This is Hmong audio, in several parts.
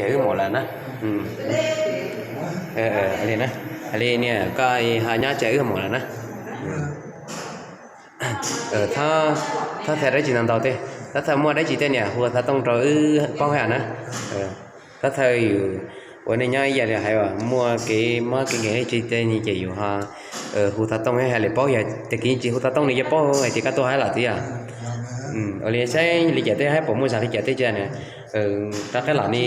Ces wb mus lawm na. Li na, li niam koj ho nyob ces wb mus lawm na. Thov txim dab tsi ntau ntau tej, thov txim muaj dab tsi tej niam hu xov tooj rau wb paub hais na. Thov txim yus ua neej nyob ib yam li hais uas muaj kev mob kev nkeeg dab tsi tej ces yus ho hu xov tooj hais lawm paub, yog tag kis tsis hu xov tooj nws yeej paub hais tias koj tuaj hais lawm thiab. Ua li saib li cas tej hais puas muaj zaj li cas tej cia na, rov qab los ne.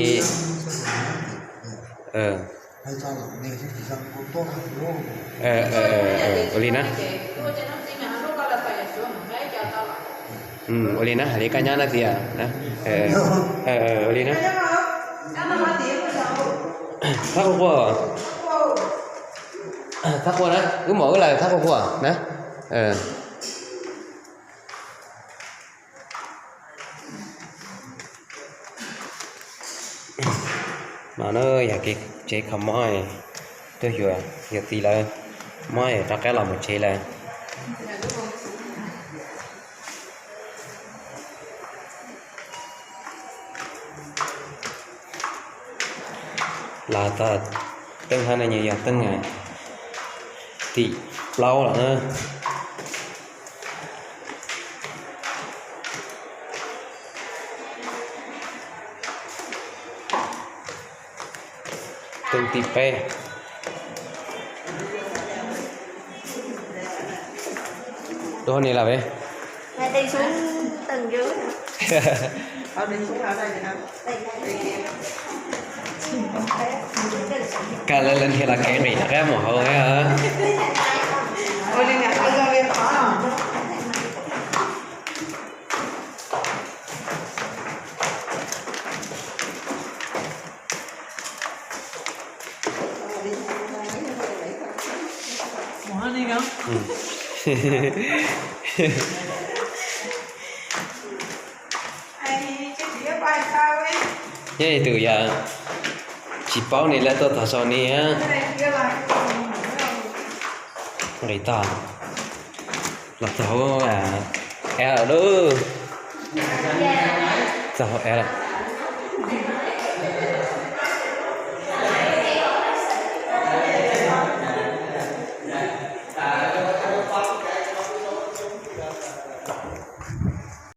Ua li na. Ua li na, hais li koj nyob na tias. Ua li na. Thab quaj quaj, thab quaj na, wb mus wb lawm, thab quaj quaj na. No na yog kev tsev kho mob, tuaj xyuas yawg txiv lawv mob rov qab los mus tsev lawm. Los txog teeb hab no yog teeb tim plaub los na. Teeb tim peb. Lub hauv ni lawm. Koj lawv lawv nrhiav los kev nqis rov qab mus hauv. Nyob ib tug yog tsis paub ne lawv tuaj txog saum ne. Nqis tog los txog hauv av lawm lauj. Txog hauv av lawm.